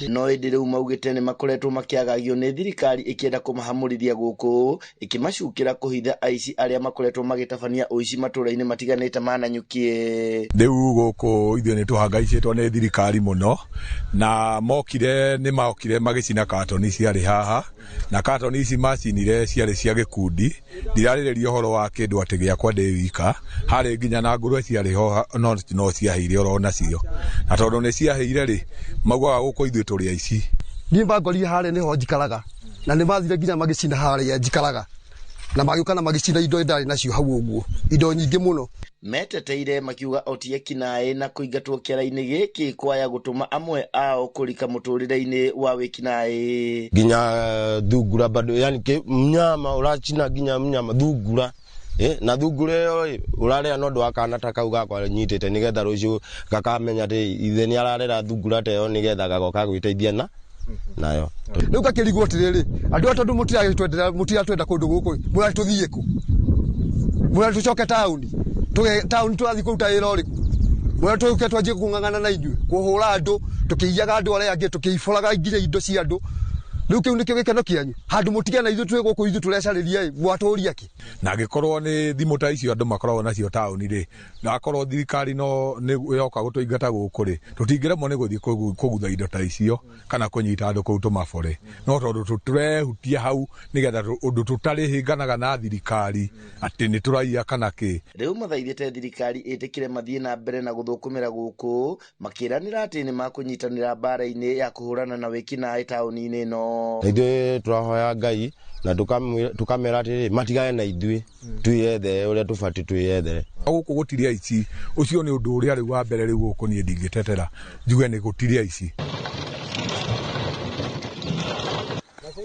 No ĩndĩ rĩu maugĩte nĩ makoretwo makĩagagio nĩ thirikari ĩkĩenda kũmahamũrithia gũkũ, ĩkĩmacukĩra kũhitha aici arĩa makoretwo magĩtabania ũici matũũra-inĩ matiganĩte ma Nanyuki. Rĩu gũkũ ithuĩ nĩ tũhangaicĩtwo nĩ thirikari mũno, na mokire nĩ mokire magĩcina katoni ciarĩ haha, na katoni ici macinire ciarĩ cia gĩkundi. Ndirarĩrĩria ũhoro wa kĩndũ atĩ gĩakwa ndĩ wika, harĩ nginya na ngũrwe ciarĩ ho no ciahĩire oro nacio, na tondũ nĩ ciahĩire rĩ, maugaga gũkũ ithuĩ tũrĩ aici. Niĩ mangorire harĩa nĩho njikaraga, na nĩ mathire nginya magĩcina harĩa njikaraga, na magĩũka na magĩcina indo ndarĩ nacio hau ũguo, indo nyingĩ mũno. Meteteire makiuga otie kinaĩ na kũingatwo kĩara-inĩ gĩkĩ kwaya gũtũma amwe ao kũrika mũtũrĩre-inĩ wa wĩkinaĩ. Nginya thungura bado, yani mnyama ũracina nginya mnyama thungura. Na thungura ĩyo ũrarĩa no ndũ wa kana ta kau gakwa nyitĩte nĩgetha rũciũ gakamenya atĩ ithe nĩ ararera thungura ta ĩyo nĩgetha gagoka gwĩteithia na nayo. Rĩu ngakĩrigwo atĩrĩrĩ, andũ aya tondũ mũtiratwenda kũndũ gũkũ, mũratũthiĩ kũ? Mũratũcoke taũni? Taũni tũrathiĩ kũruta wĩra ũrĩkũ? Mũratũke twanjie kũng'ang'ana na inyuĩ, kũhũra andũ, tũkĩiyaga andũ arĩa angĩ, tũkĩiboraga nginya indo cia andũ. Rĩu kĩu nĩkĩo gĩkeno kĩanyu? Handũ mũtigane na ithuĩ twĩ gũkũ, ithuĩ tũrecarĩria ĩ, mwatũria kĩ? Na angĩkorwo nĩ thimũ ta icio andũ makoragwo nacio taũni rĩ, na akorwo thirikari no nĩ yoka gũtũingata gũkũ rĩ, tũtingĩremwo nĩ gũthiĩ kũgutha indo ta icio kana kũnyita andũ kũu tũmabore. No tondũ tũrehutia hau nĩgetha ũndũ tũtarĩhĩnganaga na thirikari atĩ nĩ tũraiya kana kĩ. Rĩu mathaithĩte thirikari ĩtĩkĩre mathiĩ na mbere na gũthũkũmĩra gũkũ, makĩranĩra atĩ nĩ makũnyitanĩra mbara-inĩ ya kũhũrana na wĩkinaĩ taũni-inĩ ĩno. Ithuĩ tũrahoya Ngai na tũkamera atĩrĩrĩ, matigane na ithuĩ, twĩyethere ũrĩa tũbatiĩ twĩyethere. Gũkũ gũtirĩ aici, ũcio nĩ ũndũ ũrĩa rĩu wa mbere rĩu gũkũ niĩ ndingĩtetera njuge nĩ gũtirĩ aici.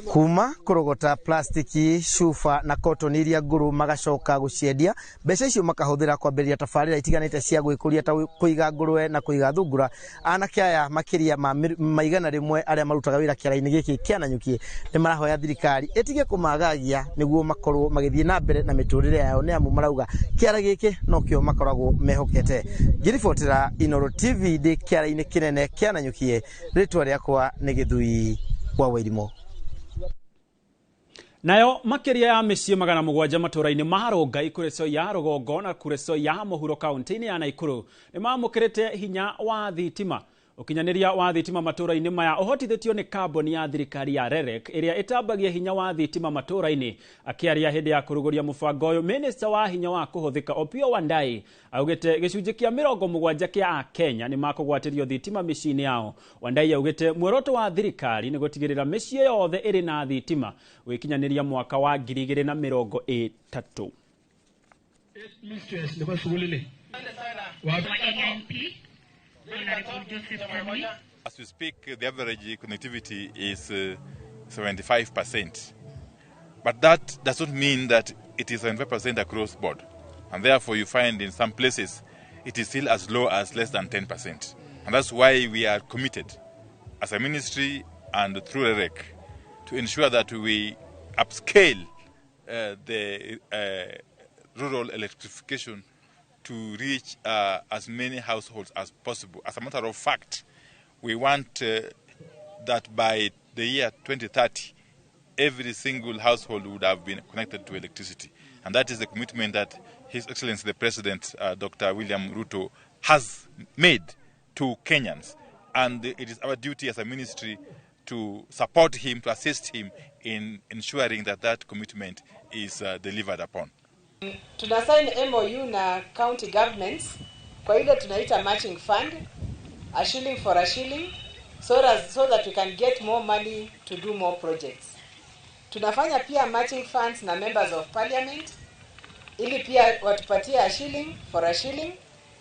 Kuma kũrogota plastiki, cuba na cotton iria ngũrũ magacoka gũciendia, mbeca icio makahũthĩra kwambĩrĩria tabarĩra itiganĩte cia gwĩkũria ta kũiga ngũrwe na kũiga thungura. Anake aya makĩria ma 100 arĩa marutaga wĩra kĩara-inĩ gĩkĩ kĩa Nanyuki nĩ marahoya thirikari ĩtige kũmagagia nĩguo makorwo magĩthiĩ na mbere na mĩtũrĩre yao, nĩ amu marauga kĩara gĩkĩ nokĩo makoragwo mehokete. Ngĩribotera Inooro TV ndĩ kĩara-inĩ kĩnene kĩa Nanyuki, rĩtwa rĩakwa nĩ Gĩthui wa Wairimu. Nayo makĩria ya mĩciĩ 700 matũũra-inĩ ma Rongai, Kuresoi ya rũgongo na Kuresoi ya mũhuro kaunti-inĩ ya Nakuru nĩ mamũkĩrĩte hinya wa thitima. Ũkinyanĩria wa thitima matũũra-inĩ maya ũhotithĩtio nĩ kambuni ya thirikari ya REREC ĩrĩa ĩtambagia hinya wa thitima matũũra-inĩ. Akĩaria hĩndĩ ya kũrugũria mũbango ũyũ, Minister wa hinya wa kũhũthĩka Opiyo Wandayi augĩte gĩcunjĩ kĩa 70 kĩa Akenya nĩ makũgwatĩrio thitima mĩciĩ-inĩ yao. Wandayi augĩte muoroto wa thirikari nĩ gũtigĩrĩra mĩciĩ yothe ĩrĩ na thitima gũgĩkinyanĩria mwaka wa 2030. As we speak, the average connectivity is 75%. But that does not mean that it is 75% across board. And therefore, you find in some places it is still as low as less than 10%. And that's why we are committed as a ministry and through REREC to ensure that we upscale the rural electrification to reach as many households as possible. As a matter of fact, we want that by the year 2030, every single household would have been connected to electricity. And that is the commitment that His Excellency the President, Dr. William Ruto, has made to Kenyans. And it is our duty as a ministry to support him, to assist him in ensuring that that commitment is delivered upon. Tuna sign MOU na county governments kwa ile tunaita matching fund, a shilling for a shilling, so that we can get more money to do more projects. Tunafanya pia matching funds na members of parliament ili pia watupatie a shilling for a shilling,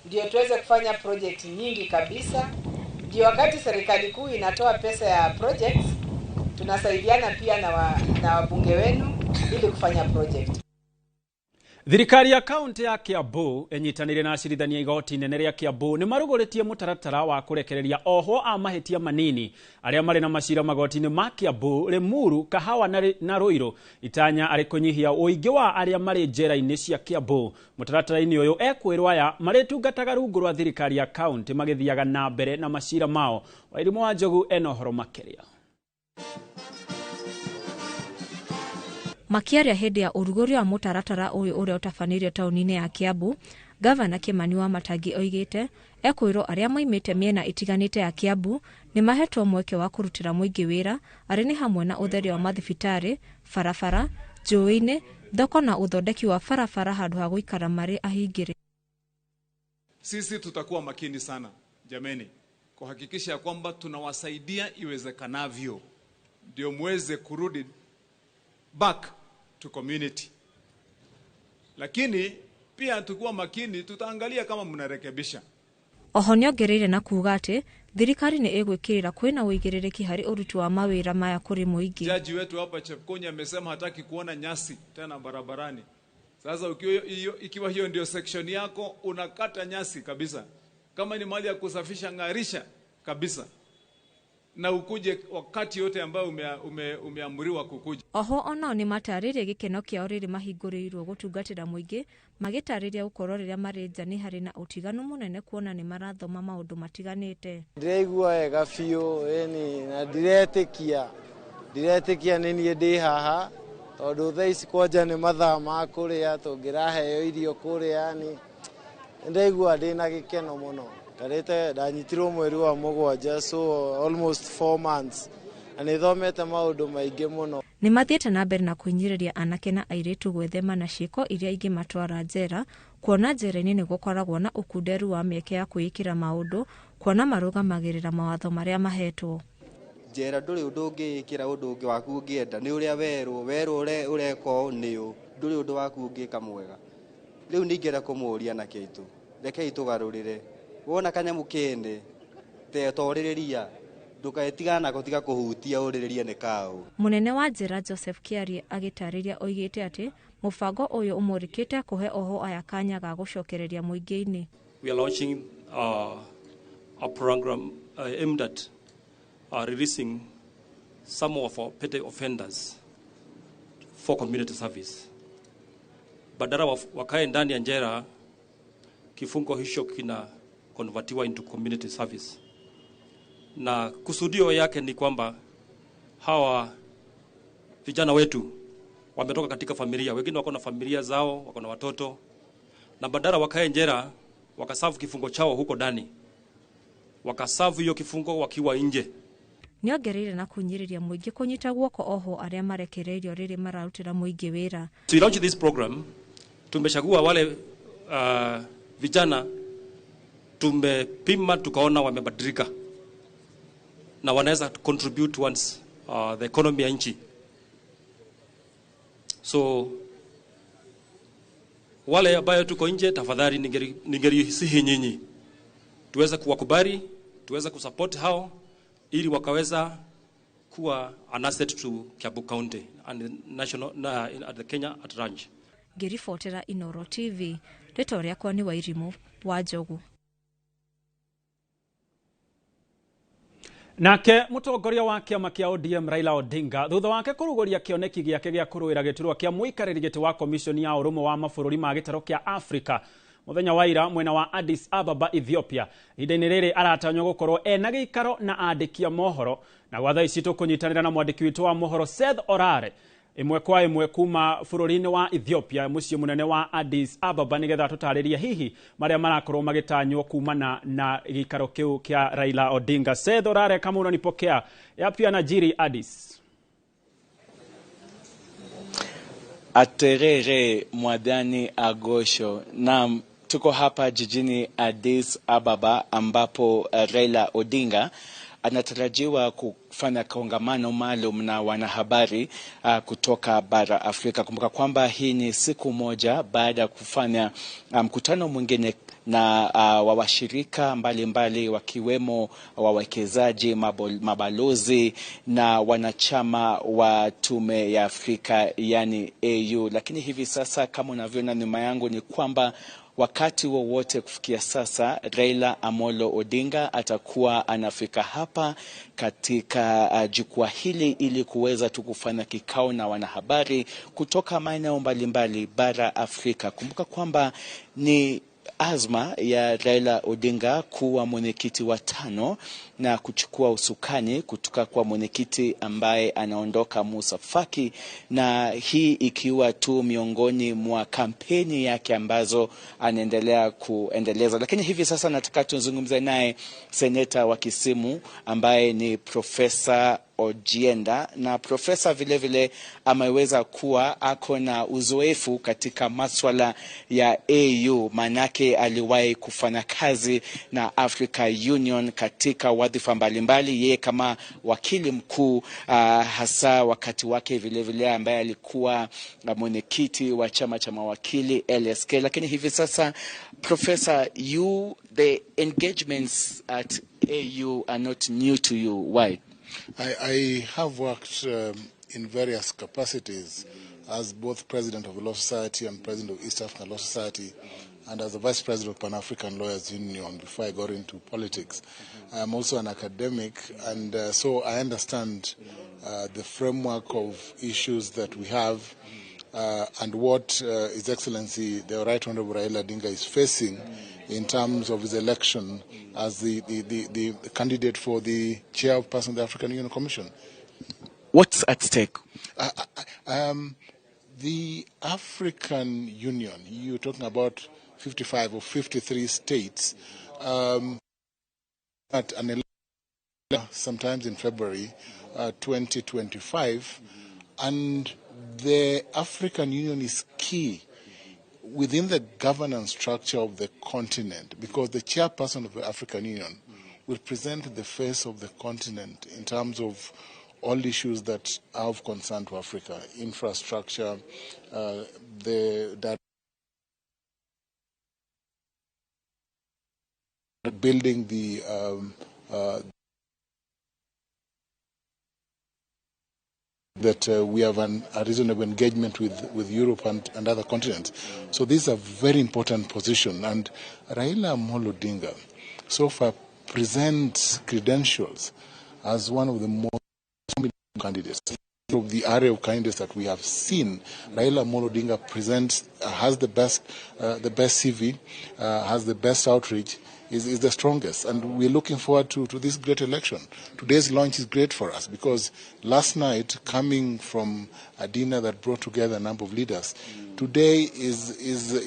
ndio tuweze kufanya project nyingi kabisa. Ndio wakati serikali kuu inatoa pesa ya projects, tunasaidiana pia na wabunge wenu ili kufanya project. Thirikari ya kaunti ya Kiambu ĩnyitanĩire na acirithania igoti inene rĩa Kiambu nĩ marugũrĩtie mũtaratara wa kũrekereria ohwo a mahĩtia manini arĩa marĩ na macira magoti-inĩ ma Kiambu, Limuru, Kahawa na Ruiru, itanya arĩ kũnyihia ũingĩ wa arĩa marĩ njera-inĩ cia Kiambu. Mũtaratara-inĩ ũyũ ekwĩrwo aya marĩtungataga rungu rwa thirikari ya kaunti magĩthiaga na mbere na macira mao. Wairimũ wa Njogu ena ũhoro makĩria. Makiaria hĩndĩ ya ũrugũria wa mũtaratara ũyũ ũrĩa ũtabanĩirio taũni-inĩ ya Kiambu, Gavana Kimani Wamatangi oigĩte ekwĩrwo arĩa moimĩte mĩena ĩtiganĩte ya Kiambu nĩ mahetwo mweke wa kũrutĩra mũingĩ wĩra arĩ nĩ hamwe na ũtheria wa mathibitarĩ, barabara, njũĩ-inĩ, thoko na ũthondeki wa barabara handũ ha gũikara marĩ ahingĩre. Sisi tutakuwa makini sana jameni, kuhakikisha kwamba tunawasaidia iwezekanavyo ndio muweze kurudi back to community. Lakini pia tukuwa makini, tutaangalia kama mnarekebisha. Oho nĩongereire na kuuga atĩ thirikari nĩ ĩgwĩkĩrĩra kwĩna ũigĩrĩrĩki harĩ ũruti wa mawĩra maya kũrĩ mũingĩ. Jaji wetu hapa Chepkonya amesema hataki kuona nyasi tena barabarani. Sasa ikiwa hiyo ndio section yako, unakata nyasi kabisa. Kama ni mali ya kusafisha, ngarisha kabisa. Na ukuje wakati yote ambayo umeamriwa kukuja. Oho onao nĩ matarĩrie gĩkeno kĩao rĩrĩ mahingũrĩirwo gũtungatĩra mũingĩ, magĩtarĩria gũkorwo rĩrĩa marĩ nja nĩ harĩ na ũtiganu mũnene kuona nĩ marathoma maũndũ matiganĩte. Ndĩraigua wega biũ ĩni na ndiretĩkia nĩ niĩ ndĩ haha tondũ thaa ici kwanja nĩ mathaa ma kũrĩa, tũngĩraheo irio kũrĩa, ni ndĩraigua ndĩna gĩkeno mũno. Ndarĩte ndanyitirwo mweri wa 7, so almost 4 months, na nĩthomete maũndũ maingĩ mũno. Nĩ mathiĩte na mbere na kwĩnyirĩria anake na airĩtu gwĩthema na ciĩko iria ingĩmatwara njera, kuona njera-inĩ nĩ gũkoragwo na ũkunderu wa mĩeke ya kwĩĩkĩra maũndũ, kuona marũgamagĩrĩra mawatho marĩa mahetwo. Njera ndũrĩ ũndũ ũngĩĩkĩra ũndũ ũngĩ waku ũngĩenda, nĩ ũrĩa werwo ũreka ũũ nĩ ũ, ndũrĩ ũndũ waku ũngĩka mwega. Rĩu ningĩenda kũmũũria anake aitũ, rekei tũgarũrĩre. Wona kanyamu kene tetorĩrĩria, ndũkaetigana nako, tiga kũhutia ũrĩrĩrie nĩ kaũ. Mũnene wa njera Joseph Kiarie agĩtarĩria oigĩte atĩ mũbango ũyũ ũmũrĩkĩte kũhe oho aya kanya ga gũcokereria mũingĩ-inĩ. We are launching a program aimed at releasing some of our petty offenders for community service. Badala wakae ndani ya njera, kifungo hicho kina convertiwa into community service. Na kusudio yake ni kwamba hawa vijana wetu wametoka katika familia, wengine wako na familia zao, wako na watoto, na badala wakae njera wakasafu kifungo chao huko ndani, wakasafu hiyo kifungo wakiwa nje. Nĩongereire na kũnyĩrĩria mũingĩ kũnyita guoko oho arĩa marekereirio rĩrĩ mararutĩra mũingĩ wĩra. To launch this program, tumechagua wale vijana tumepima tukaona wamebadilika na wanaweza contribute towards the economy ya nchi. So wale ambayo tuko nje, tafadhali ningerisihi nyinyi tuweze kuwakubali, tuweze kusupport hao ili wakaweza kuwa an asset to Kiambu County and national at the Kenya at large. Ngĩribotera Inoro TV, rĩtwa rĩakwa nĩ Wairimũ wa Njogu. Nake mũtongoria wa kĩama kĩa ODM Raila Odinga thutha wake kũrugũria kĩoneki gĩake gĩa kũrũĩra gĩturwa kĩa mũikarĩri gĩtĩ wa komishoni ya ũrũmwe wa mabũrũri ma gĩtarũ kĩa Afrika mũthenya wa ira mwena wa Addis Ababa, Ethiopia. Ihinda-inĩ rĩrĩ aratanywo gũkorwo ena gĩikaro na andĩki a mohoro, na gwa thaa ici tũkũnyitanĩra na mwandĩki witũ wa mohoro Seth Orare ĩmwe kwa ĩmwe kuma bũrũri-inĩ wa Ethiopia, mũciĩ mũnene wa Addis Ababa, nĩgetha tũtarĩrie hihi marĩa marakorwo magĩtanywo kumana na gĩikaro kĩu kĩa Raila Odinga. Seth Orare, kama unanipokea, yapi yanajiri Addis? Aterere Mwadhani Agosho. Naam, tuko hapa jijini Addis Ababa ambapo Raila Odinga anatarajiwa kufanya kongamano maalum na wanahabari kutoka bara Afrika. Kumbuka kwamba hii ni siku moja baada ya kufanya mkutano mwingine na washirika mbalimbali wakiwemo wawekezaji, mabalozi na wanachama wa Tume ya Afrika yani AU. Lakini hivi sasa kama unavyoona nyuma yangu ni kwamba wakati wowote kufikia sasa Raila Amolo Odinga atakuwa anafika hapa katika jukwaa hili ili kuweza tu kufanya kikao na wanahabari kutoka maeneo mbalimbali bara Afrika. Kumbuka kwamba ni azma ya Raila Odinga kuwa mwenyekiti wa 5 na kuchukua usukani kutoka kwa mwenyekiti ambaye anaondoka Musa Faki, na hii ikiwa tu miongoni mwa kampeni yake ambazo anaendelea kuendeleza. Lakini hivi sasa nataka tuzungumze naye seneta wa Kisumu ambaye ni Profesa Ojienda, na profesa vile vile ameweza kuwa ako na uzoefu katika maswala ya AU, manake aliwahi kufanya kazi na Africa Union katika wadhifa mbalimbali, yeye kama wakili mkuu, hasa wakati wake vile vile ambaye alikuwa mwenyekiti wa chama cha mawakili LSK. Lakini hivi sasa Professor, the engagements at AU are not new to you. Why? I have worked in various capacities as both president of the Law Society and president of East African Law Society, and as the vice president of Pan-African Lawyers Union before I got into politics. I'm also an academic, and so I understand the framework of issues that we have and what His Excellency, the Right Honorable Raila Odinga, is facing in terms of his election as the candidate for the chairperson of the African Union Commission. What's at stake? The African Union, you're talking about 55 or 53 states, at an election sometimes in February 2025, and the African Union is key within the governance structure of the continent, because the chairperson of the African Union will present the face of the continent in terms of all issues that are of concern to Africa, infrastructure, the building the that we have a reasonable engagement with Europe and other continents. So this is a very important position, and Raila Amolo Odinga so far presents credentials as one of the most candidates. Of the array of candidates that we have seen, Raila Amolo Odinga presents, has the best CV, has the best outreach, is the strongest, and we're looking forward to this great election. Today's launch is great for us because last night, coming from a dinner that brought together a number of leaders, today is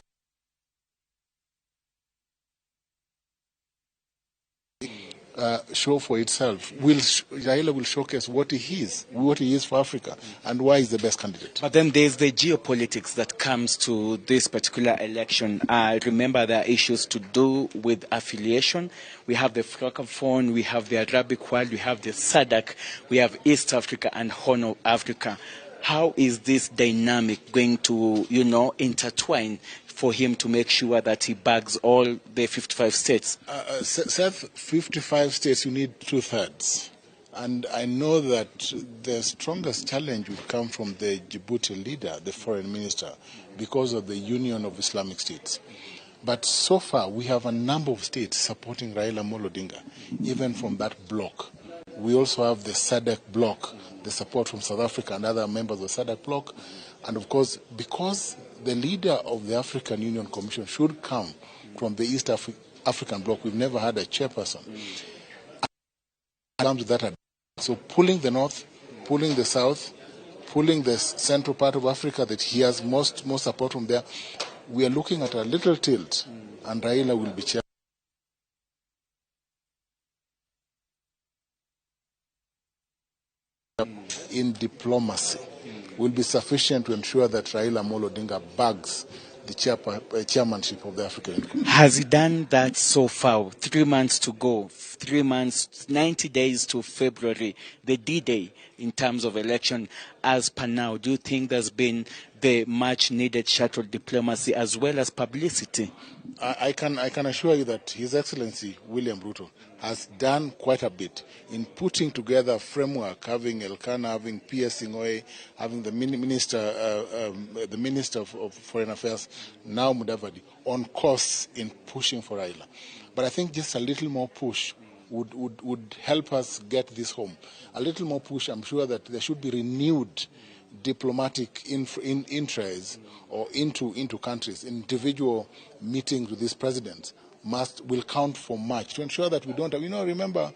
show for itself. Raila will showcase what he is for Africa, and why he's the best candidate. But then there's the geopolitics that comes to this particular election. Remember, there are issues to do with affiliation. We have the Francophone, we have the Arabic world, we have the SADC, we have East Africa and Horn of Africa. How is this dynamic going to, intertwine for him to make sure that he bags all the 55 states? Seth, 55 states, you need 2/3. And I know that the strongest challenge would come from the Djibouti leader, the foreign minister, because of the Union of Islamic States. But so far, we have a number of states supporting Raila Amolo Odinga, even from that bloc. We also have the SADC bloc, the support from South Africa and other members of the SADC bloc. And of course, because the leader of the African Union Commission should come from the East African bloc, we've never had a chairperson. Comes with that. So pulling the north, pulling the south, pulling the central part of Africa that he has most support from there, we are looking at a little tilt, and Raila will be chair. In diplomacy will be sufficient to ensure that Raila Amolo Odinga bags the chairmanship of the African Union. Has he done that so far? 3 months to go, 3 months, 90 days to February, the D-Day in terms of election. As per now, do you think there's been the much needed shuttle diplomacy as well as publicity? I can assure you that His Excellency William Ruto has done quite a bit in putting together a framework, having Elkanah, having P.S. Singoe, having the Minister of Foreign Affairs, now Mudavadi, on course in pushing for Raila. But I think just a little more push would help us get this home. A little more push, I'm sure that there should be renewed diplomatic interest or into countries. Individual meetings with these presidents will count for much to ensure that we don't have, remember,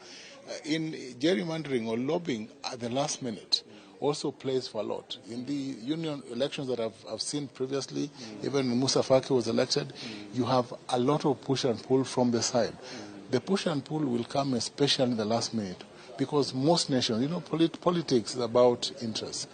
in gerrymandering or lobbying at the last minute also plays for a lot. In the union elections that I've seen previously, even when Musa Faki was elected, you have a lot of push and pull from the side. The push and pull will come especially in the last minute, because most nations, politics is about interest.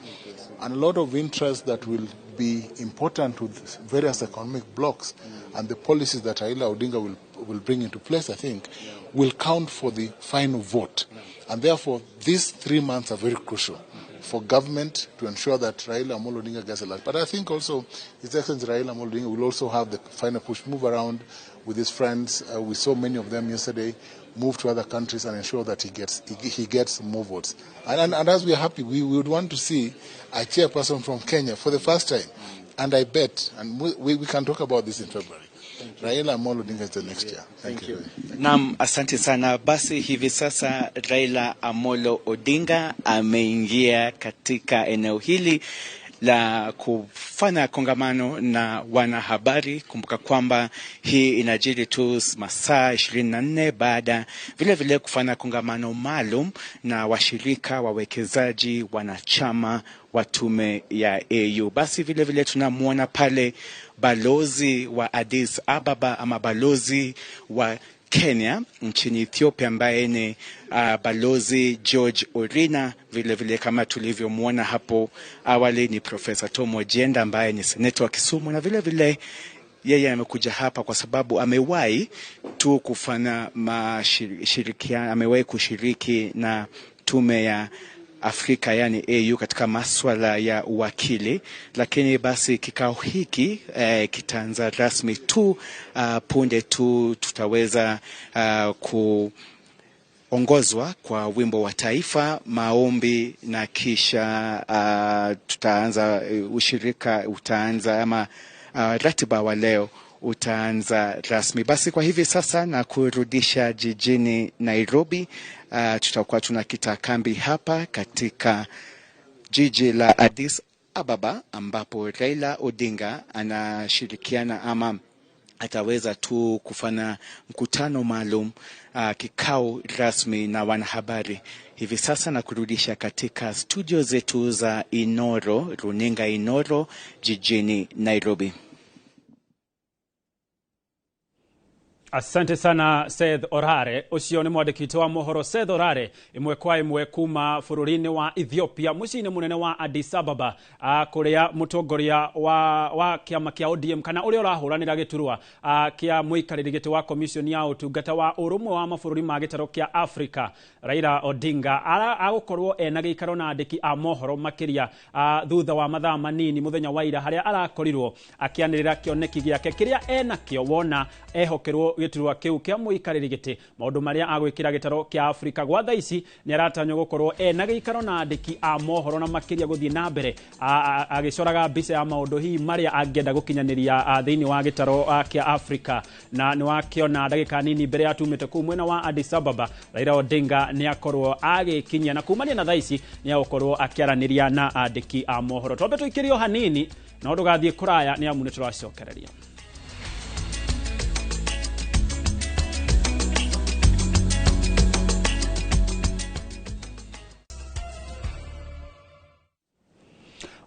And a lot of interest that will be important to various economic blocs and the policies that Raila Odinga will bring into place, I think, will count for the final vote. And therefore, these 3 months are very crucial for government to ensure that Raila Amolo Odinga gets elected. But I think also His Excellency Raila Amolo Odinga will also have the final push, move around with his friends. We saw many of them yesterday, move to other countries and ensure that he gets more votes. And as we are happy, we would want to see a chairperson from Kenya for the first time. And I bet, and we can talk about this in February. Raila Amolo Odinga is the next year. Thank you. Naam, asante sana. Basi hivi sasa Raila Amolo Odinga ameingia katika eneo hili la kufanya kongamano na wanahabari. Kumbuka kwamba hii inajiri tu masaa 24 baada vile vile kufanya kongamano maalum na washirika, wawekezaji, wanachama wa tume ya AU. Basi vile vile tunamuona pale balozi wa Addis Ababa ama balozi wa Kenya nchini Ethiopia ambaye ni balozi George Orina. Vile vile kama tulivyomuona hapo awali ni Profesa Tom Ojienda ambaye ni seneta wa Kisumu, na vile vile yeye amekuja hapa kwa sababu amewahi tu kufanya mashirikiano, amewahi kushiriki na tume ya Afrika yani AU katika maswala ya uwakili. Lakini basi kikao hiki kitaanza rasmi tu punde tu tutaweza kuongozwa kwa wimbo wa taifa, maombi, na kisha tutaanza ushirika utaanza ama ratiba wa leo utaanza rasmi. Basi kwa hivi sasa na kurudisha jijini Nairobi. Tutakuwa tunakita kambi hapa katika jiji la Addis Ababa ambapo Raila Odinga anashirikiana ama ataweza tu kufanya mkutano maalum, kikao rasmi na wanahabari. Hivi sasa na kurudisha katika studio zetu za Inoro, runinga Inoro jijini Nairobi. Asante sana Seth Orare. Ucio ni mwandĩki wa mohoro Seth Orare imwe kwa imwe kuma bũrũri-inĩ wa Ethiopia mũciĩ-inĩ mũnene wa Addis Ababa, kũrĩa mũtongoria wa kĩama kĩa ODM kana ũrĩa ũrahũranĩra gĩturwa kĩa mũikarĩri gĩtĩ wa commission ya ũtungata wa ũrũmwe wa mabũrũri ma gĩtarũ kĩa Africa Raila Odinga agũkorwo ena gĩikaro na andĩki a mohoro makĩria thutha wa mathaa manini mũthenya wa ira harĩa arakorirwo akĩanĩrĩra kĩoneki gĩake kĩrĩa enakĩo wona ehokerwo gĩturwa kĩu kĩa mũikarĩri gĩtĩ. Maũndũ marĩa agwĩkĩra gĩtarũ kĩa Afrika gwa thaa ici nĩ aratanywo gũkorwo ena gĩikaro na andĩki a mohoro na makĩria gũthiĩ na mbere agĩcoraga mbica ya maũndũ hihi marĩa angĩenda gũkinyanĩria thĩinĩ wa gĩtarũ kĩa Afrika. Na nĩ wakĩona ndagĩka nini mbere ya tumĩte kũu mwena wa Addis Ababa Raila Odinga nĩ akorwo agĩkinyia na kumania na thaa ici nĩ agũkorwo akĩaranĩria na andĩki a mohoro. Twambe tũikĩrio hanini no ndũgathiĩ kũraya nĩ amu nĩ tũracokereria.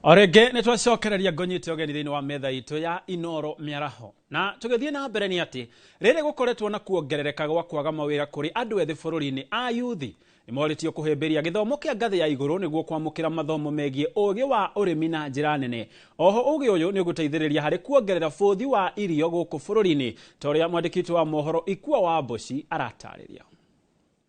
Orege nĩ twacokereria ngonyite ũgeni thĩinĩ wa metha itũ ya Inoro mĩaraho. Na tũgĩthiĩ na mbere nĩ atĩ rĩrĩ gũkoretwo na kuongerereka gwa kwaga mawĩra kũrĩ andũ ethĩ bũrũri-inĩ a yuthi Nĩ morĩtio kũhĩmbĩria gĩthomo kĩa ngathĩ ya igũrũ nĩguo kwamũkĩra mathomo megiĩ ũũgĩ wa ũrĩmi na njĩra nene. Oho ũũgĩ ũyũ nĩ ũgũteithĩrĩria harĩ kuongerera bũthi wa irio gũkũ bũrũri-inĩ, ta ũrĩa mwandĩki witũ wa mohoro Ikua wa Mboci aratarĩria.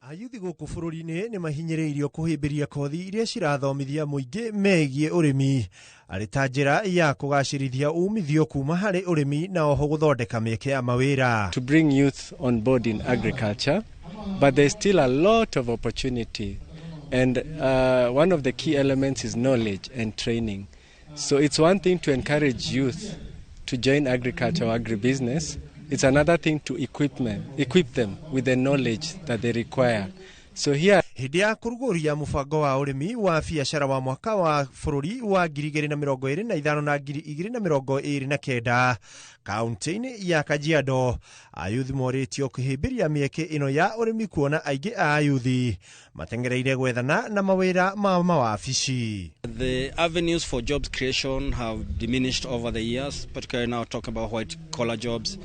Ayuthi gũkũ bũrũri-inĩ nĩ mahinyĩrĩirio kũhĩmbĩria kothi iria cirathomithia mũingĩ megiĩ ũrĩmi arĩ ta njĩra ya kũgacĩrithia umithio kuma harĩ ũrĩmi na oho gũthondeka mĩeke ya mawĩra. To bring youth on board in agriculture, but there's still a lot of opportunity, and one of the key elements is knowledge and training. So it's one thing to encourage youth to join agriculture or agribusiness. It's another thing to equip them with the knowledge that they require. So here Hĩndĩ ya kũrugũria mũbango wa ũrĩmi wa biacara wa mwaka wa bũrũri wa 2025 na 2029 kaunti-inĩ ya Kajiado, ayuthi morĩtio kũhĩmbĩria mĩeke ĩno ya ũrĩmi kuona aingĩ a ayuthi matengereire gwethana na mawĩra ma mawabici. The avenues for jobs creation have diminished over the years, particularly now talking about white collar jobs.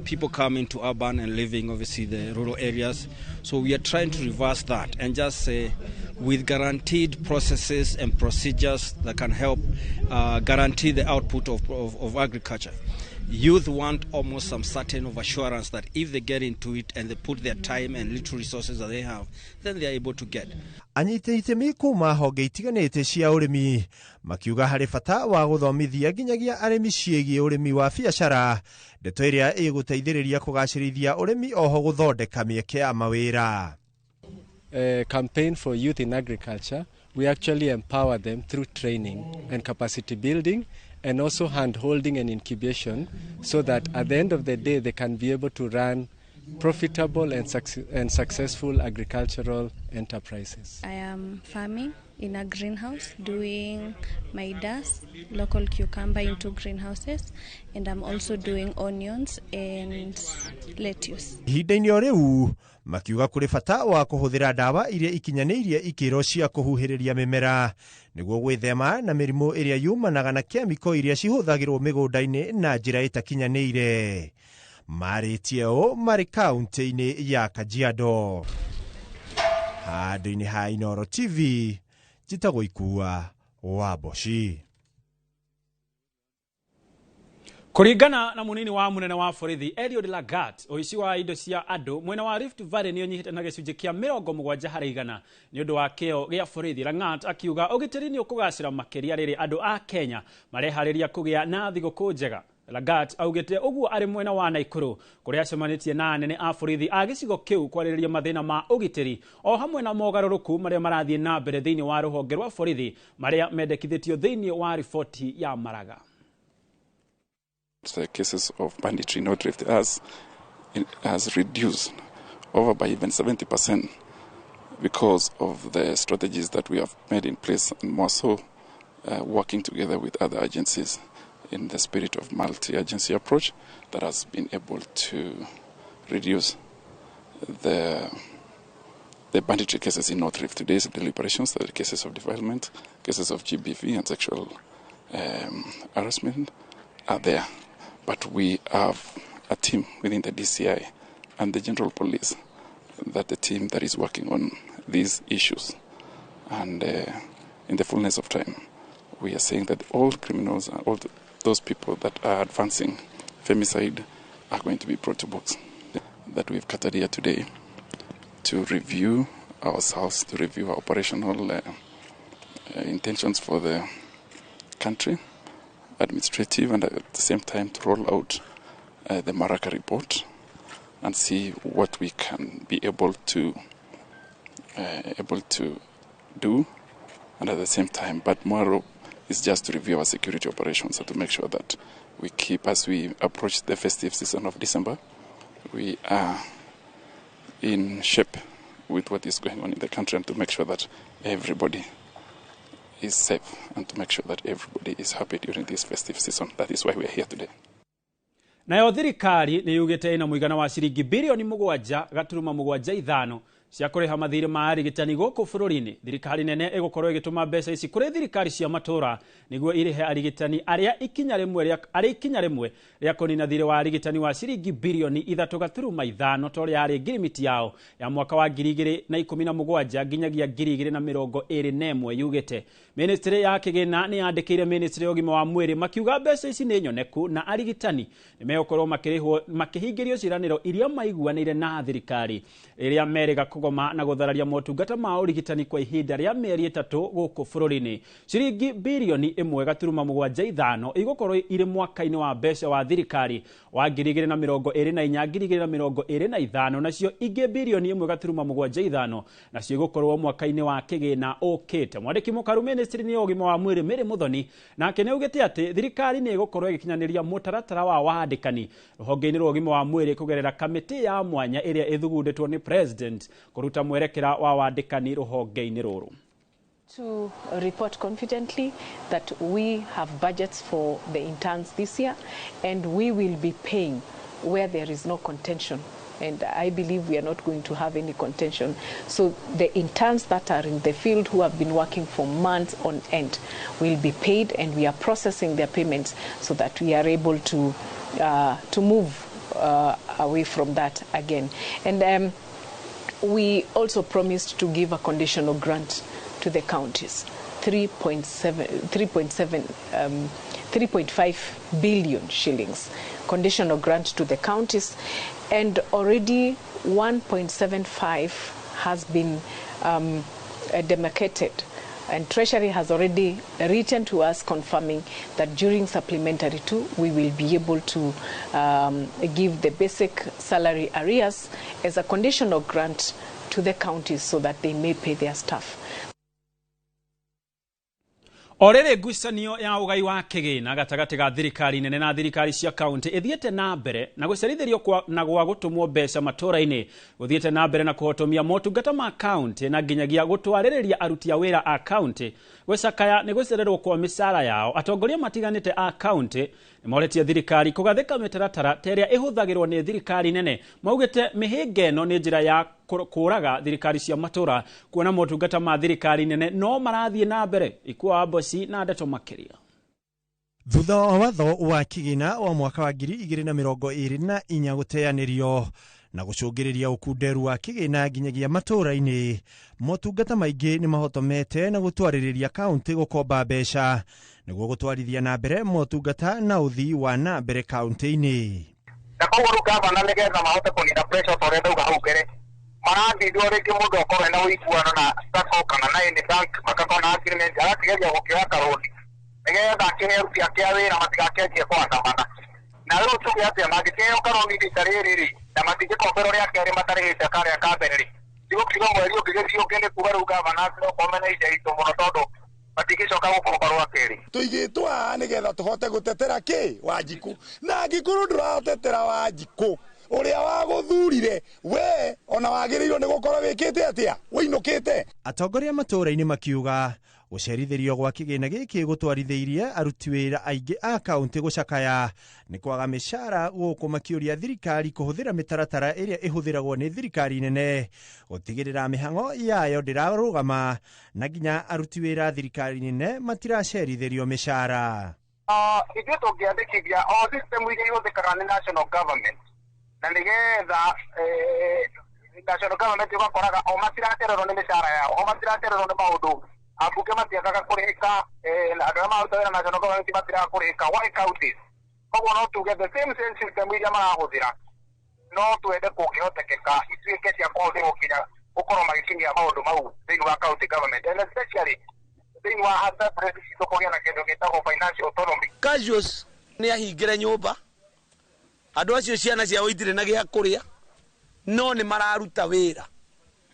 People come into urban and leaving obviously the rural areas. So we are trying to reverse that and just say, with guaranteed processes and procedures that can help guarantee the output of agriculture. Youth want almost some certain of assurance that if they get into it and they put their time and little resources that they have, then they are able to get. Anyiti itemi kuma honge itiganĩte cia ũrĩmi makiuga harĩ bata wa gũthomithia nginyagia arĩmi ciĩgiĩ ũrĩmi wa biacara, ndeto ĩrĩa ĩgũteithĩrĩria kũgacĩrithia ũrĩmi oho gũthondeka mĩeke ya mawĩra. Campaign for youth in agriculture, we actually empower them through training and capacity building and also hand holding and incubation, so that at the end of the day they can be able to run profitable and successful agricultural enterprises. I am farming in a greenhouse, doing my das, local cucumber into greenhouses, and I'm also doing onions and lettuce. Ihinda-inĩ o rĩu makiuga kũrĩ bata wa kũhũthĩra ndawa iria ikinyanĩirie ikĩro cia kũhuhĩrĩria mĩmera nĩguo gwĩthema na mĩrimũ ĩrĩa yumanaga na kĩmĩko iria cihũthagĩrwo mĩgũnda-inĩ na njĩra ĩtakinyanĩire. Marĩtie ũũ marĩ kaunti-inĩ ya Kajiado. Handũ-inĩ ha Inooro TV, njĩtagwo Ikua wa Mboci. Kũringana na munini wa munene wa borithi Eliud Lagat, ũici wa indo cia andũ mwena wa Rift Valley nĩ ũnyihĩte na gĩcunjĩ kĩa 70% nĩ ũndũ wa kĩo gĩa borithi. Lagat akiuga ũgitĩri nĩ ũkũgacĩra makĩria rĩrĩ andũ a Kenya mareharĩria kũgĩa na thigũkũ njega. Lagat augĩte ũguo arĩ mwena wa Naikuru kũrĩa acemanĩtie na anene a borithi a gĩcigo kĩu kwarĩrĩria mathĩna ma ũgitĩri o hamwe na mogarũrũku marĩa marathiĩ na mbere thĩinĩ wa rũhonge rwa borithi marĩa mendekithĩtio thĩinĩ wa riboti ya Maraga. The cases of banditry in North Rift has reduced over by even 70% because of the strategies that we have made in place, and more so working together with other agencies in the spirit of multi-agency approach that has been able to reduce the banditry cases in North Rift. Today's deliberations, the cases of defilement, cases of GBV and sexual harassment are there. But we have a team within the DCI and the General Police, that the team that is working on these issues. And in the fullness of time, we are saying that all criminals and all those people that are advancing femicide are going to be brought to books. That we've gathered here today to review ourselves, to review our operational intentions for the country, administrative, and at the same time to roll out the Maraga report and see what we can be able to do, and at the same time, but more is just to review our security operations and to make sure that we keep, as we approach the festive season of December, we are in shape with what is going on in the country, and to make sure that everybody is safe and to make sure that everybody is happy during this festive season. That is why we are here today. Nayo thirikari nĩ yugĩte ĩna mũigana wa ciringi birioni 7.75 Cia kũrĩha mathirĩ ma arigitani gũkũ bũrũri-inĩ. Thirikari nene ĩgũkorwo ĩgĩtũma mbeca ici kũrĩ thirikari cia matũra nĩguo irĩhe arigitani arĩa ikinya rĩmwe rĩa arĩ ikinya rĩmwe rĩa kũnina thirĩ wa arigitani wa ciringi birioni 3.5 ta ũrĩa yarĩ ngirimiti yao ya mwaka wa 2017 nginyagia 2021 yugĩte. Ministry ya kĩgĩna nĩ yandĩkĩire ministry ya ũgima wa mwĩrĩ makiuga mbeca ici nĩ nyoneku na arigitani nĩ megũkorwo makĩrĩhwo makĩhingĩrio ciĩranĩro iria maiguanĩire na thirikari rĩrĩa merĩga kũgoma na gũthararia motungata ma ũrigitani kwa ihinda rĩa mĩeri 3 gũkũ bũrũri-inĩ. Ciringi birioni 1.75 igũkorwo irĩ mwaka-inĩ wa mbeca wa thirikari wa 2024 2025 nacio ingĩ birioni 1.75 nacio igũkorwo mwaka-inĩ wa kĩgĩna ũkĩte. Mwandĩki mũkaru ministry-inĩ ya ũgima wa mwĩrĩ Mary Muthoni nake nĩaugĩte atĩ thirikari nĩ ĩgũkorwo ĩgĩkinyanĩria mũtaratara wa wandĩkani rũhonge-inĩ rwa ũgima wa mwĩrĩ kũgerera kamĩtĩ ya mwanya ĩrĩa ĩthugundĩtwo nĩ president kũruta mwerekera wa wandĩkani rũhonge-inĩ rũrũ. To report confidently that we have budgets for the interns this year and we will be paying where there is no contention. And I believe we are not going to have any contention. So the interns that are in the field who have been working for months on end will be paid, and we are processing their payments so that we are able to move away from that again. And we also promised to give a conditional grant to the counties, 3.5 billion shillings conditional grant to the counties, and already 1.75 has been demarcated, and Treasury has already written to us confirming that during supplementary 2 we will be able to give the basic salary arrears as a conditional grant to the counties so that they may pay their staff. O rĩrĩ ngucanio ya ũgai wa kĩgĩna gatagatĩ ga thirikari nene na thirikari cia kaunti ĩthiĩte na mbere na gũcerithĩrio na gwa gũtũmwo mbeca matũra-inĩ gũthiĩte na mbere na kũhotomia motungata ma kaunti na nginyagia gũtwarĩrĩria aruti a wĩra a kaunti gũcakaya nĩ gũcererwo kwa mĩcara yao. Atongoria matiganĩte a kaunti nĩmoretie thirikari kũgathĩka mĩtaratara ta ĩrĩa ĩhũthagĩrwo nĩ thirikari nene. Maugĩte mĩhĩnga ĩno nĩ njĩra ya kũraga thirikari cia matũra kuona motungata ma thirikari nene no marathiĩ na mbere. Ikua Mboci na ndeto makĩria. Thutha wa watho wa kĩgĩna wa mwaka wa 2024 gũteanĩrio na gũcũngĩrĩria ũkunderu wa kĩgĩna nginyagia matũra-inĩ, motungata maingĩ nĩ mahotomete na gũtwarĩrĩria kaunti gũkomba mbeca nĩguo gũtwarithia na mbere motungata na ũthii wa na mbere kaunti-inĩ. Na koguo rĩu gavana nĩgetha mahote kũnina pressure ta ũrĩa ndauga hau mbere, marathithio rĩngĩ mũndũ akorwo ena ũiguano na SACCO kana na any bank, makakorwo na agreement, agakĩgeria gũkĩoya karũni nĩgetha akĩhe aruti ake a wĩra matigakĩanjie kũandamana. Na rĩu tuge atĩa, mangĩkĩheo karũni rita rĩrĩ rĩ, na matingĩkomberwo rĩa kerĩ matarĩhĩte karĩa ka mbere rĩ, tigũkiuga mweri ũngĩ gĩthiĩ ũngĩ nĩ kuga rĩu gavana no mena ihinda iritũ mũno tondũ matingĩcoka gũkomba rwa kerĩ. Tũigĩtwo haha nĩgetha tũhote gũtetera kĩ Wanjikũ, na angĩkorwo ndũratetera Wanjikũ ũrĩa wagũthurire we ona wagĩrĩirwo nĩ gũkorwo wĩkĩte atĩa, wĩinũkĩte. Atongoria matũra-inĩ makiuga gũcerithĩrio gwa kĩgĩna gĩkĩ gũtwarithĩirie aruti wĩra aingĩ a kaunti gũcakaya nĩ kwaga mĩcara gũkũ makĩũria thirikari kũhũthĩra mĩtaratara ĩrĩa ĩhũthĩragwo nĩ thirikari nene gũtigĩrĩra mĩhang'o yayo ndĩrarũgama na nginya aruti wĩra thirikari nene matiracerithĩrio mĩcara. Ithuĩ tũngĩandĩkithia o system iria ihũthĩkaga nĩ national government na nĩgetha national government ũgakoraga o matiracererwo nĩ mĩcara yao, o matiracererwo nĩ maũndũ, ambunge matiagaga kũrĩhĩka, andũ arĩa mararuta wĩra national government matiraga kũrĩhĩka, why counties? Koguo no tuge the same system iria marahũthĩra no twende kũngĩhotekeka ituĩke cia kũhũthĩrwo nginya gũkorwo magĩkinyia maũndũ mau thĩinĩ wa county government, and especially thĩinĩ wa assemblies citũ kũgĩa na kĩndũ gĩtagwo financial autonomy. Casuals nĩ ahingĩre nyũmba, andũ acio ciana ciao itirĩ na gĩa kũrĩa, no nĩ mararuta wĩra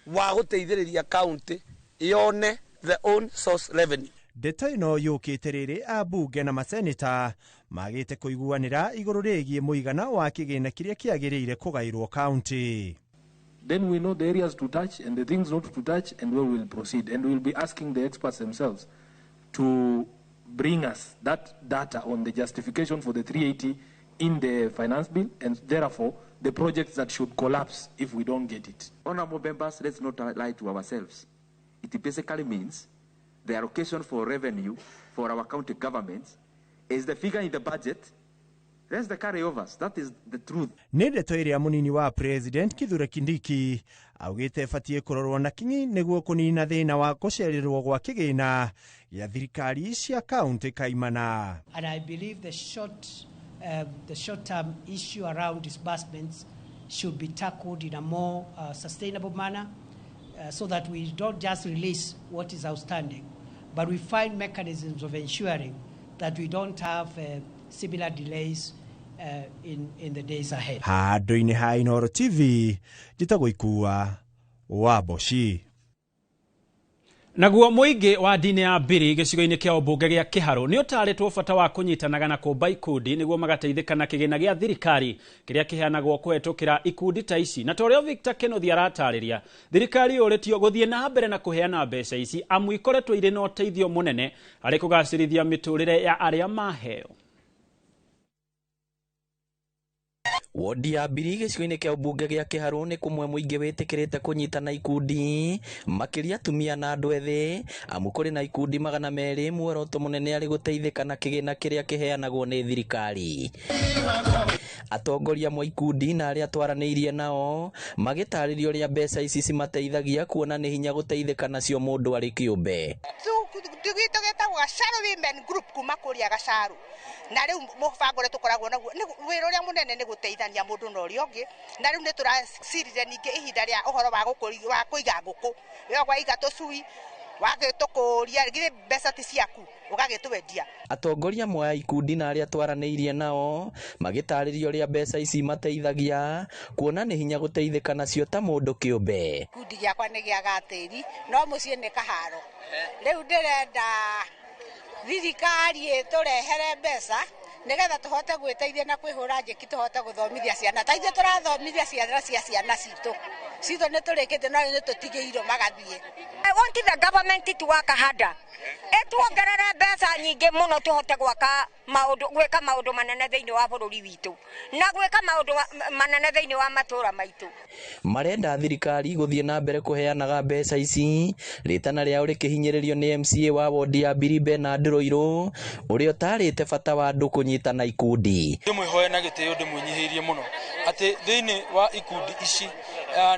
wa gũteithĩrĩria county yone the own source revenue. Ndeto ĩno yũkĩte rĩrĩ ambunge na maseneta magĩte kũiguanĩra igũrũ rĩgiĩ mũigana wa kĩgĩna kĩrĩa kĩagĩrĩire kũgaĩrwo kaunti. Then we know the areas to touch and the things not to touch and where we will proceed, and we will be asking the experts themselves to bring us that data on the justification for the 380 in the finance bill, and therefore the projects that should collapse if we don't get it. Honorable members, let's not lie to ourselves. It basically means the allocation for revenue for our county governments is the figure in the budget. That's the carryovers. That is the truth. Nĩ ndeto ĩrĩa mũnini wa President Kithure Kindiki augĩte ĩbatiĩ kũrorwo na kinyi nĩguo kũnina thĩna wa gũcererwo gwa kĩgĩna gĩa thirikari cia kaunti kaimana. And I believe the short-term issue around disbursements should be tackled in a more sustainable manner so that we don't just release what is outstanding, but we find mechanisms of ensuring that we don't have similar delays in the days ahead. Handũ-inĩ ha Inooro TV, njĩtagwo Ikua wa Mboci. Naguo mũingĩ wa ndini ya Mbiri gĩcigo-inĩ kĩa ũmbunge gĩa Kĩharũ nĩ ũtarĩtwo bata wa kũnyitanaga na kũmba ikundi nĩguo magateithĩka na kĩgĩna gĩa thirikari kĩrĩa kĩheanagwo kũhetũkĩra ikundi ta ici. Na ta ũrĩa Victor Kenothi aratarĩria, thirikari yũrĩtio gũthiĩ na mbere na kũheana mbeca ici amu ikoretwo irĩ na ũteithio mũnene harĩ kũgacĩrithia mĩtũrĩre ya arĩa maheo. Wodi ya Mbiri gĩcigo-inĩ kĩa ũmbunge gĩa Kĩharũ nĩ kũmwe mũingĩ wĩtĩkĩrĩte kũnyitana ikundi makĩria atumia na andũ ethĩ amu kũrĩ na ikundi 200 muoroto mũnene arĩ gũteithĩka na kĩgĩna kĩrĩa kĩheanagwo nĩ thirikari. Atongoria amwe a ikundi na arĩa twaranĩirie nao magĩtarĩria ũrĩa mbeca ici cimateithagia kuona nĩ hinya gũteithĩka nacio mũndũ arĩ kĩũmbe. Gitũ gĩtagwo Gacaru Women Group kuma kũrĩa Gacaru, na rĩu mũbango ũrĩa tũkoragwo naguo wĩra ũrĩa mũnene nĩ gũteithania mũndũ na ũrĩa ũngĩ, na rĩu nĩ tũracirire ningĩ ihinda rĩa ũhoro wa kũiga ngũkũ, we waiga tũcui wagĩtũkũria githĩ mbeca ti ciaku ũgagĩtwendia. Atongoria amwe a ikundi na arĩa twaranĩirie nao magĩtarĩria ũrĩa mbeca ici mateithagia kuona nĩ hinya gũteithĩka nacio ta mũndũ kĩũmbe. Gĩkundi gĩakwa nĩ gĩa gatĩri no mũciĩ nĩ kaharo. Rĩu ndĩrenda thirikari ĩtũrehere mbeca nĩgetha tũhote gwĩteithia na kwĩhũra njeki tũhote gũthomithia ciana. Ta ithuĩ tũrathomithia ciana cia ciana citũ citũ nĩ tũrĩkĩte no nĩ tũtigĩirwo magathiĩ. I want the government to work harder. Ĩtuongerere mbeca nyingĩ mũno tũhote gwaka maũndũ, gwĩka maũndũ manene thĩinĩ wa bũrũri witũ na gwĩka maũndũ manene thĩinĩ wa matũũra maitũ. Marenda thirikari gũthiĩ na mbere kũheanaga mbeca ici rĩtana rĩao rĩkĩhinyĩrĩrio nĩ MCA wa wodi ya Mbiri Bernard Rũirũ ũrĩa ũtarĩte bata wa andũ kũnyitana ikundi. Ndĩmwĩhoe na gĩtĩo ndĩmwĩnyihĩirie mũno atĩ thĩinĩ wa ikundi ici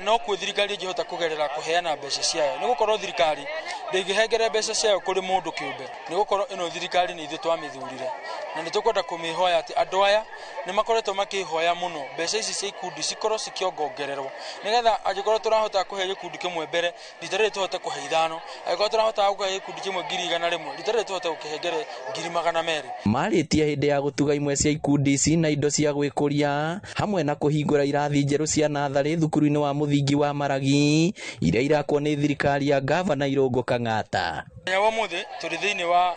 no kuo thirikari ĩngĩhota kũgerera kũheana mbeca ciayo, nĩ gũkorwo thirikari ndĩngĩhengere mbeca ciayo kũrĩ mũndũ kĩũmbe, nĩ gũkorwo ĩno thirikari nĩ ithuĩ twamĩthurire na nĩ tũkwenda kũmĩhoya atĩ andũ aya nĩ makoretwo makĩhoya mũno mbeca ici cia ikundi cikorwo cikĩongongererwo nĩgetha angĩkorwo tũrahota kũhe gĩkundi kĩmwe mbere rita rĩrĩ tũhote kũhe 5, angĩkorwo tũrahota kũhe gĩkundi kĩmwe 100,000 rita rĩrĩ tũhote gũkĩhengere 200,000. Marĩtie hĩndĩ ya gũtuga imwe cia ikundi ici na indo cia gwĩkũria hamwe na kũhingũra irathi njerũ cia natharĩ thukuru-inĩ wa mũthingi wa Maragi iria irakwo nĩ thirikari ya Gavana Irũngũ Kang'ata. Mũthenya wa ũmũthĩ tũrĩ thĩinĩ wa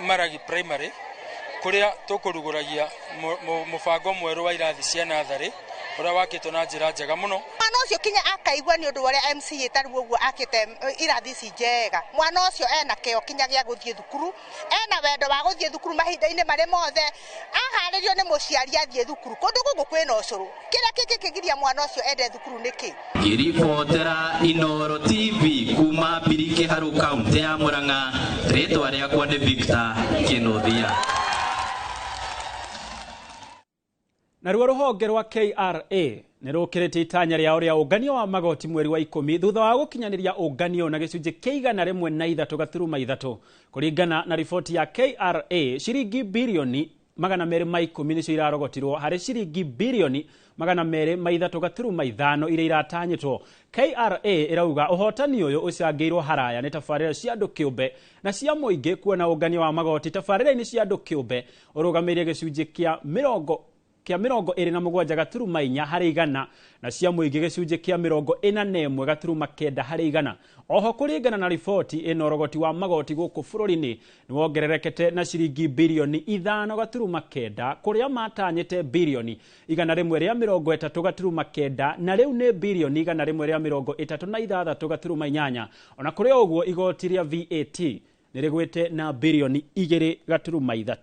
Maragi Primary kũrĩa tũkũrugũragia mũbango mwerũ wa irathi cia natharĩ ũrĩa wakĩtwo na njĩra njega mũno. Mwana ũcio kinya akaigua nĩ ũndũ wa ũrĩa MCA tarĩu ũguo akĩte irathi ici njega. Mwana ũcio ena kĩo kinya gĩa gũthiĩ thukuru, ena wendo wa gũthiĩ thukuru mahinda-inĩ marĩ mothe, aharĩrio nĩ mũciari athiĩ thukuru. Kũndũ gũkũ kwĩna ũcũrũ, kĩrĩa kĩngĩkĩgiria mwana ũcio ende thukuru nĩ kĩ? Ngĩribotera Inooro TV kuma Mbiri Kĩharũ kaunti ya Murang'a, rĩtwa rĩakwa nĩ Victor Kĩnuthia. Naruo rũhonge rwa KRA nĩ rũkĩrĩtie itanya rĩao rĩa ũnganio wa magoti mweri wa 10 thutha wa gũkinyanĩria ũnganio na gĩcunjĩ kĩa 103.3 kũringana na riboti ya KRA. Ciringi birioni 210 nĩcio irarogotirwo harĩ ciringi birioni 203.5 iria iratanyĩtwo. KRA ĩrauga ũhotani ũyũ ũcangĩirwo haraya nĩ tabarĩra cia andũ kĩũmbe na cia mũingĩ kuona ũnganio wa magoti tabarĩra-inĩ cia andũ kĩũmbe ũrũgamĩrĩire gĩcunjĩ kĩa 27.4 harĩ igana na cia mũingĩ gĩcunjĩ kĩa 41.9 harĩ igana. Oho kũringana na riboti ĩno ũrogoti wa magoti gũkũ bũrũri-inĩ nĩ wongererekete na ciringi birioni 5.9 kũrĩa matanyĩte birioni 130.9 na rĩu nĩ birioni 136.8. Ona kũrĩ ũguo igoti rĩa VAT nĩ rĩgwĩte na birioni 2.3.